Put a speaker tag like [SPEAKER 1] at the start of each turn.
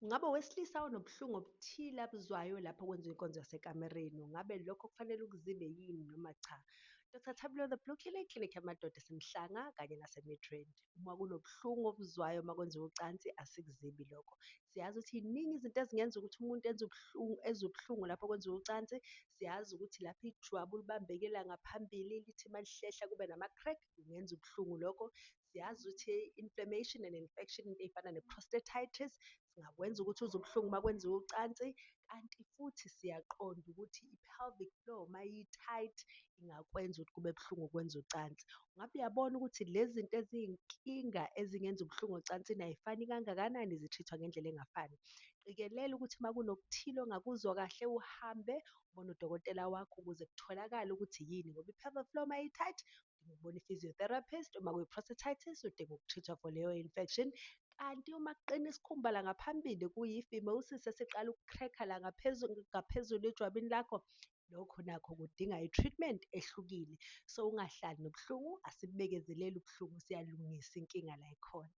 [SPEAKER 1] Ungabe owesilisa onobuhlungu obuthile abuzwayo lapho kwenziwa inkonzo yasekamereni. Ungabe lokho kufanele ukuzibe yini noma cha? Dr Thabile The Blue Clinic, clinic yamadoda eseMhlanga kanye nase-Midrand. Uma kunobuhlungu obuzwayo uma kwenziwa ucansi, asikuzibi lokho. Siyazi ukuthi y'ningi izinto ezingenza ukuthi umuntu enze ubuhlungu, ezwe ubuhlungu lapho kwenziwa ucansi. Siyazi ukuthi lapho ijwabu libambekela ngaphambili lithi uma lihlehla kube nama-crack, kungenza ubuhlungu lokho. Siyazi ukuthi inflammation and infection, into ey'fana ne-prostatitis, singakwenza ukuthi uzwe ubuhlungu uma kwenziwa ucansi. Kanti futhi siyaqonda ukuthi i-pelvic floor uma i-tight ingakwenza ukuthi kube buhlungu ukwenza ucansi. Ungabe uyabona ukuthi lezi zinto eziyinkinga ezingenza ubuhlungu ocansini ay'fani kangakanani, zi-treat-wa ngendlela engafani. Qikelela ukuthi uma kunokuthile ongakuzwa kahle uhambe ubone udokotela wakho ukuze kutholakale ukuthi yini, ngoba i-pelvic floor uma i-tight udinga ukubona i-physiotherapist, uma kuyi-prostatitis udinga uku-treat-wa for leyo infection. Kanti uma kuqina isikhumba la ngaphambili kuyi-phimosis esiqala uku-crack-a la ngaphezulu ngaphezulu ejwabini lakho, lokho nakho kudinga i-treatment ehlukile. So ungahlali nobuhlungu, asibubekezeleli ubuhlungu, siyalungisa inkinga la ikhona.